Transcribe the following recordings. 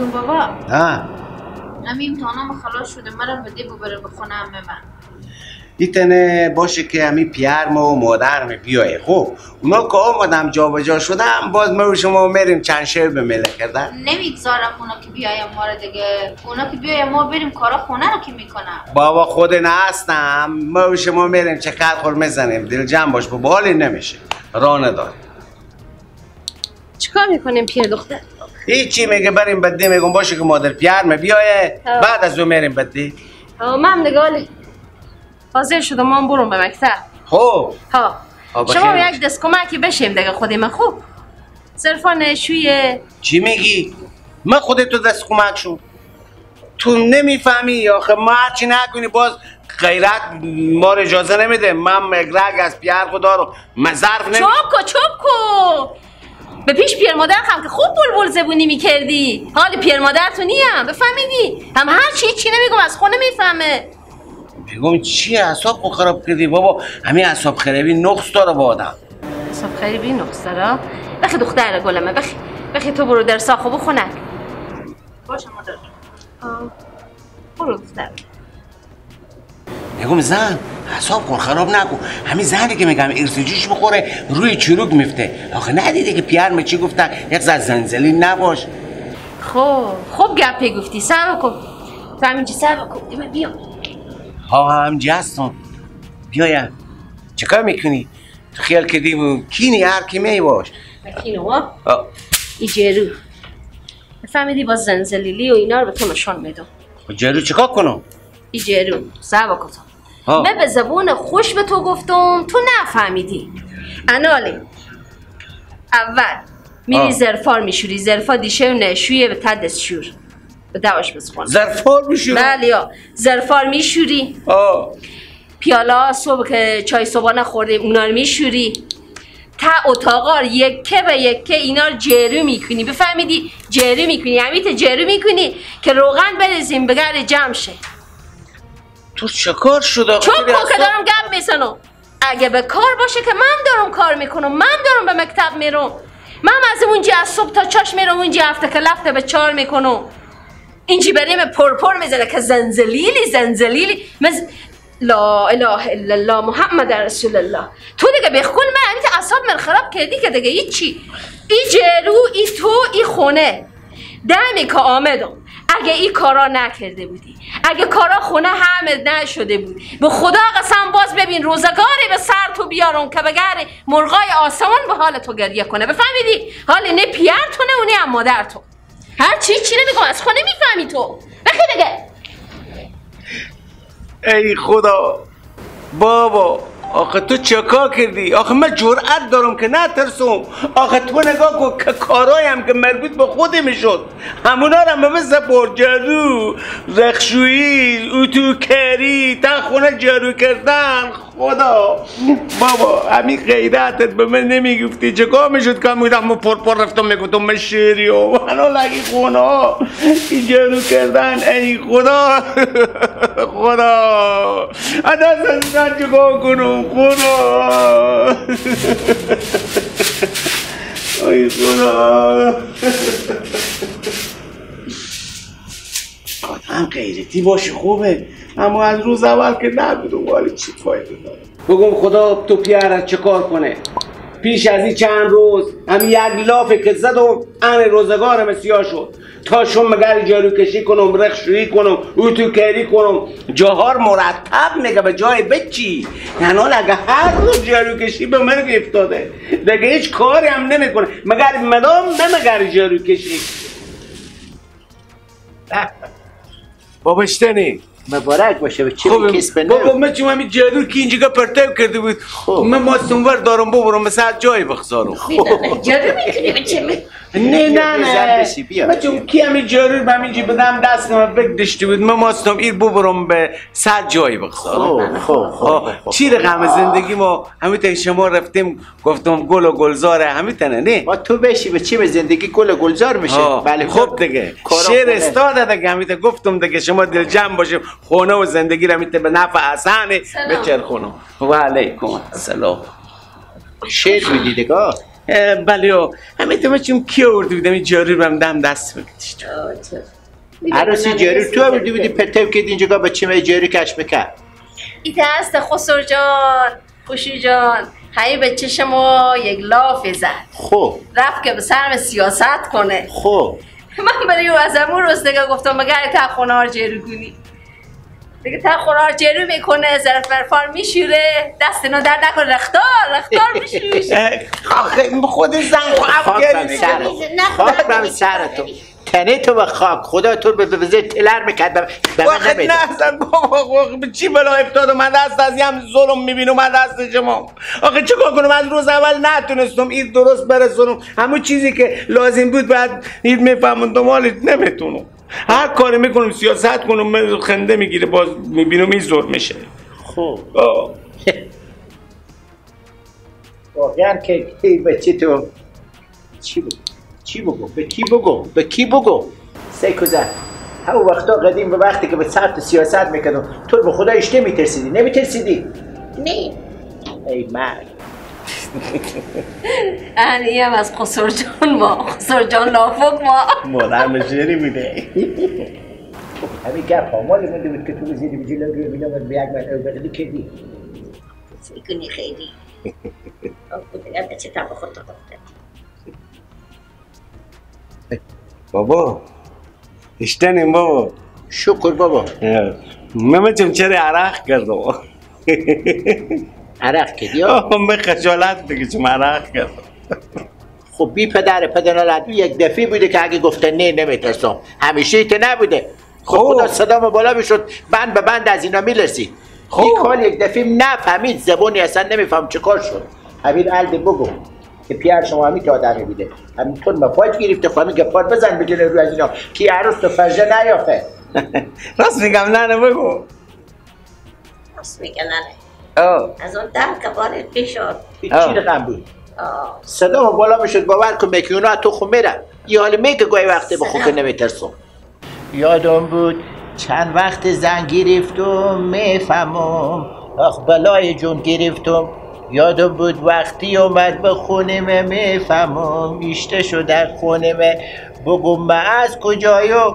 میگم بابا. ها همین امتحانام خلاص شده، مرا بده ببره به خونه عمه من. ایتنه باشه که همین پیرم و مادرم بیایه. خب اونا که آمدم جابجا شدم، باز ما و شما میریم چند شعر به مله کردن. نمیگذارم اونا که بیایم ما رو دیگه، اونا که بیایم ما بریم کارا خونه رو که میکنم. بابا خود نه هستم، ما و شما میریم چقدر خور میزنیم. دل جمع باش بابا، حالی نمیشه راه نداره. چیکار میکنیم پیر دختر؟ هیچی، میگه بریم بده. میگم باشه که مادر پیرم بیایه بعد از اون میریم بده. من نگالی حاضر شدم، من برم به مکتب. خب ها شما یک دست کمکی بشیم دیگه خودی من. خوب صرفا شوی چی میگی؟ من خودت تو دست کمک شو. تو نمیفهمی آخه، ما هرچی نکنی باز غیرت ما رو اجازه نمیده. من مگرگ از پیر خدا رو من ظرف نمی چوب کو چوب کو به پیش پیر مادر هم که خوب بلبل زبونی میکردی. حال پیر مادر تو نیم بفهمیدی، هم هر چی نمیگم از خونه میفهمه. میگم چی اعصاب خراب کردی بابا؟ همین اعصاب خرابی نقص داره با آدم. اعصاب خرابی نقص داره؟ بخی دختر گلمه، بخی بخی تو برو درسا خوب بخونک. باشه مادر. برو دختر. میگم زن اعصاب کن خراب نکن. همین زنی که میگم ارسجیش بخوره روی چروک میفته. آخه ندیده که پیرم چی گفتن؟ یک زن زنزلی نباش. خب خوب گپی گفتی. صبر کن تو همینجا صبر کن بیا. ها همجی هستم بیایم. چیکار میکنی؟ تو خیال کردی کینی هر کی می باش. کینو ها؟ ای جرو فهمیدی با زنزلیلی و اینا رو به تو نشان میدم. جرو چیکار کنم؟ ای جرو صبر کن. من به زبون خوش به تو گفتم تو نفهمیدی. انالی اول میری ظرفار میشوری، ظرفا دیشه و نشویه به تدس شور به دواش بسخون. ظرفار میشوری؟ بله یا ظرفار میشوری. پیاله صبح که چای صبحانه خوردیم اونا رو میشوری. تا اتاقار یکه به یکه اینا رو جرو میکنی. بفهمیدی؟ جرو میکنی، همیت جرو میکنی که روغن بریزیم بگر جمع شه. تو چه کار شد؟ چون که دارم گپ میزنم. اگه به کار باشه که من دارم کار میکنم، من دارم به مکتب میرم، من از اونجا از صبح تا چاش میرم اونجا هفته که لفته به چار میکنم. اینجی بریم پرپر میزنه که زنزلیلی زنزلیلی لا اله الا الله محمد رسول الله. تو دیگه بخون من همین اعصاب من خراب کردی که دیگه هیچی. ای جلو ای تو ای خونه دمی که آمدم اگه ای کارا نکرده بودی، اگه کارا خونه همه نشده بود، به خدا قسم باز ببین روزگاری به سر تو بیارم که بگر مرغای آسمان به حال تو گریه کنه. بفهمیدی؟ حال نه پیر تو نه اونه هم مادر تو. هر چی چی نمیگم از خونه میفهمی تو. بخی دیگه. ای خدا بابا آخه تو چه کار کردی؟ آخه من جرأت دارم که نترسم. آخه تو نگاه کن که کارایم که مربوط به خودم میشد همونا رو به مثل پرجارو رخشویی اتوکری تا خونه جارو کردن. خدا بابا همین غیرتت به من نمیگفتی چه کار میشد که میگفتم پر پر رفتم میگفتم من شیری و منو لگی خونه این جارو کردن. ای خدا خدا از من چه کار کنم؟ خدا ای خدا آدم غیرتی باشه خوبه، اما از روز اول که نبودم ولی چی فایده داره؟ بگم خدا تو پیارت چه کار کنه؟ پیش از این چند روز هم یک لافه که زدم ان روزگارم سیاه شد. تا شم مگر جارو کشی کنم، رخشویی کنم، اتوکری کنم، جاهار مرتب میگه به جای بچی. یعنی اگه هر روز جارو کشی به من افتاده دیگه هیچ کاری هم نمیکنه مگر مدام نه مگر جارو کشی. بابا اشتنی مبارک باشه. به چه کس به بابا من چون همین جادو که اینجا پرتاب کرده بود من ماستونور دارم ببرم مثلا جای بخزارم. جادو میکنی بچه؟ نه نه نه من چون کی همین جادو به همینجا بدم دست من بگدشته بود من ماستم ایر ببرم به سر جای بخزارم. خب خب چی رقم زندگی ما همین تا شما رفتیم گفتم گل و گلزاره همین تنه نه با تو بشی به چی به زندگی گل و گلزار میشه. بله خب دیگه شعر استاد دیگه همین تا گفتم دیگه شما دل جمع باشیم خونه و زندگی را میته به نفع حسنه بچرخونم. و علیکم السلام. شعر میدی دیگه؟ بله همه تو بچیم کی آورده بودم این جارو رو هم دم دست بکشت. عروسی جارو تو آورده بودی پرتو که اینجا بچه می جارو کش بکرد. این دست خسرو جان، خوشی جان، هی به چشم ما یک لاف زد. خب رفت که به سرم سیاست کنه. خب من برای او از امون روز دیگه گفتم مگر تا خونه رو جارو کنی. دیگه تا خونه رو جارو میکنه، ظرف برفار میشوره، دست اینا در نکنه، رختار میشوره. آخه خود زن خاک بر سر تو، تنه تو به خاک، خدا تو به زیر تلر میکرد. به من نمیده. نه اصلا بابا به چی بلا افتادم من دست از یم ظلم میبینم من دست شما. آخه چیکار کنم از روز اول نتونستم این درست برسونم، همون چیزی که لازم بود بعد میفهموندم حالی نمیتونم. هر کاری میکنم سیاست کنم خنده میگیره، باز میبینم این زور میشه. خب واقعا که بچه تو چی بود؟ چی بگو؟ به کی بگو؟ به کی بگو؟ سیکو زن همون وقتا قدیم به وقتی که به سرت سیاست میکردم تو به خدا ایش نمیترسیدی؟ نمیترسیدی؟ نه ای مرد. این هم از خسرو جان ما، خسرو جان لافق ما مادر مشیری بوده. همین گپ آمال مونده بود که تو زیری به جلو رو ببینم به یک من او بغلی کردی میکنی خیلی دیگه بچه تا به خود تو گفته. بابا اشتنیم بابا. شکر بابا. من چون چرا عرق کردم. عرق کردی؟ من خجالت بکشم عرق کردم. خب بی پدر پدر یک دفعه بوده که اگه گفته نه نمیترسم، همیشه ایت نبوده. خب خدا صدام بالا میشد بند به بند از اینا میلرسید. خب یک حال یک دفعه نفهمید زبونی اصلا نمیفهم چه کار شد. همین الد بگو که پیر شما همین که آدمی بوده همینطور مفاج گرفته خب همین گپار بزن بدون رو از اینا که عروس تو فرجه نیافه. راست میگم نه نه بگو. راست میگه نه نه. از اون دم که وارد میشد چی رقم بود؟ صدا بالا میشد باور کن مکیونا تو خون میرم یه حال میگه گاهی وقته به خود نمیترسم. یادم بود چند وقت زن گرفتم میفهمم آخ بلای جون گرفتم. یادم بود وقتی اومد به خونه میفهمم ایشته شد در خونه بگو من از کجایو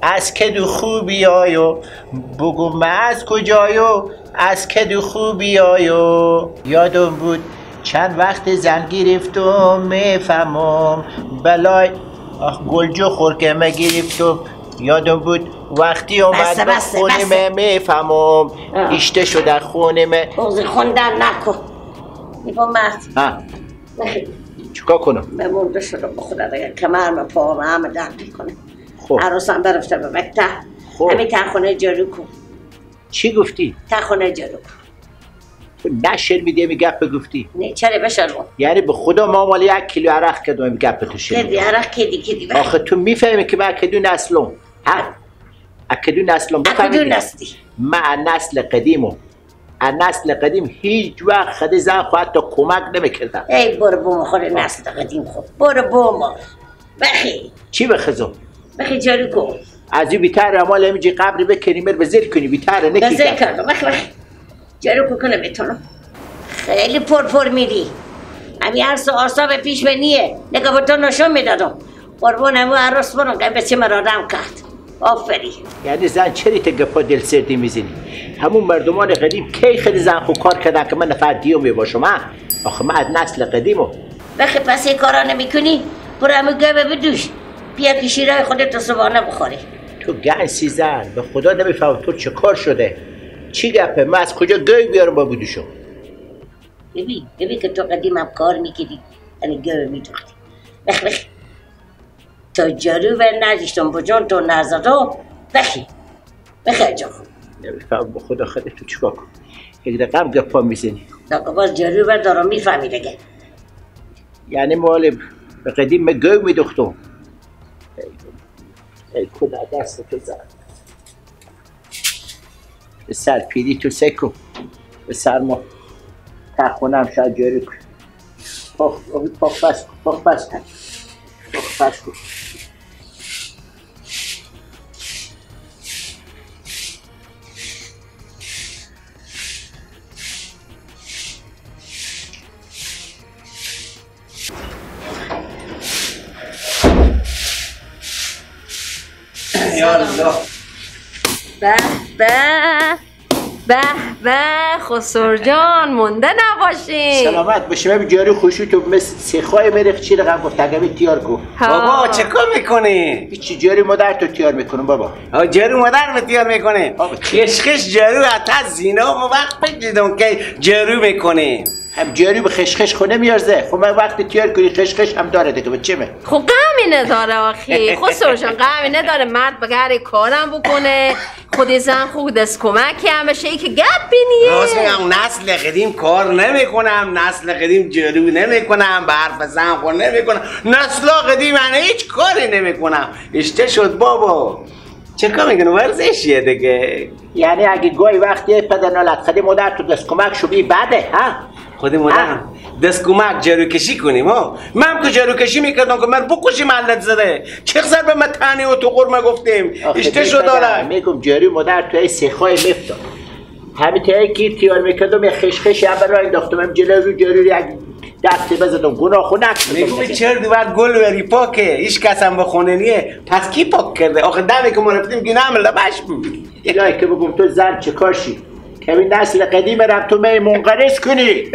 از کدو خوبی آیو بگو من از کجایو از کدو خوبی آیو. یادم بود چند وقت زن گرفتم میفهمم بلای آخ گلجو خورکمه گرفتم. یادم بود وقتی اومد به خونه میفهمم ایشته شد در خونه. بغض خوندن نکن نیبا مرد. ها چیکار کنم؟ بمونده شدم به خدا دیگه کمرم پاهم همه درد میکنه. خب عروسم برفته به مکتب. خب همین تا خونه جارو کن. چی گفتی؟ تا خونه جارو کن. تو نشر میدی همین گپ گفتی؟ نه چرا بشرم؟ یعنی به خدا ما مال 1 کیلو عرق کردم همین گپ تو شنیدم. کدی عرق کدی آخه تو میفهمی که من کدو نسلم؟ ها کدو نسلم؟ کدو نسلی؟ من نسل قدیمم. از نسل قدیم هیچ وقت خود زن خود تا کمک نمیکردم. ای برو بوم خود نسل قدیم خود برو بوم بخی. چی بخزم؟ بخی جارو کن. از این بیتر امال همینجی قبری بکنی مر بزیر کنی بیتر نکی بزیر کردم بخی بخی جارو کن کنم بتونم. خیلی پر پر میری همین عرص و آرسا به پیش منیه نگاه به تو نشون میدادم قربون همون عرص برم که بچه مرا رم کرد. آفرین. یعنی زن چرا تا گپا دل سردی میزنی؟ همون مردمان قدیم کی خیلی زن خو کار کردن که من نفر دیو میباشم. آخه من از نسل قدیمم. بخی پس این کارا نمیکنی برو همون گبه بدوش بیا که شیرای خودت صبحانه بخوری. تو گنسی زن به خدا نمیفهم تو چه کار شده چی گپه؟ من از کجا گوی بیارم با بدوشم؟ ببین ببین که تو قدیم هم کار میکردی یعنی گوی میدوختی. بخ بخ تا جارو و نزیشتم با جان تو نزدم. بخی بخی جا خود نمیفهم به خدا خودت تو چیکار کن یک رقم گپا میزنی تا که باز جارو بر دارم میفهمی دیگه. یعنی مال به قدیم گوی میدوختم. ای خدا دست تو زد به سر پیری تو سکو به سر ما تخونم شاید جاری کن. پاخ پاخ بس کن پاخ بس کن پاخ بس کن. یالا. به به به به خسرو جان، مونده نباشی. سلامت باشی. من جاری خوشی تو مثل سیخای میریخت چی رقم گفت اگه تیار کو. بابا چه کار میکنی؟ چی جاری مادر تو تیار میکنم بابا. جاری مادر رو تیار میکنه. خشخش جارو حتی زینا ما وقت بگیدم که جارو میکنه. هم جاری به خشخش خونه میارزه. خب من وقتی تیار کنی خشخش هم داره دیگه به چه؟ خب غمی نداره آخی خسرو جان، غمی نداره. مرد بگره کارم بکنه، خود زن خوب دست کمکی هم بشه، ای که گپ بینیه. راست میگم، نسل قدیم کار نمیکنم، نسل قدیم جارو نمیکنم، به حرف زن خور نمیکنم، نسل قدیم من هیچ کاری نمیکنم. اشته شد بابا. چه کار میکنه؟ ورزشیه دیگه. یعنی اگه گاهی وقتی پدر نالت خدی مادر تو دست کمک شو بی بده ها؟ خود مادرم دست کمک جارو کشی کنیم ها. من که جارو کشی میکردم که من بکشی ملت زده. چه به من تنی و تو قرمه گفتیم. اشته شد داره. میگم جاری مادر تو ای سیخای مفتا. همین تایی که تیار میکردم یه خشخش هم برای انداختم هم جلو رو جاری یک دستی بزدم گناه خو نکردم. میگم چرا دوباره گل بری پاکه، هیچ کس هم به خونه نیه. پس کی پاک کرده؟ آخه دمی که ما رفتیم که نه لبش بود. الهی که بگم تو زن چه کاشی؟ که این نسل قدیم رم تو می منقرض کنی.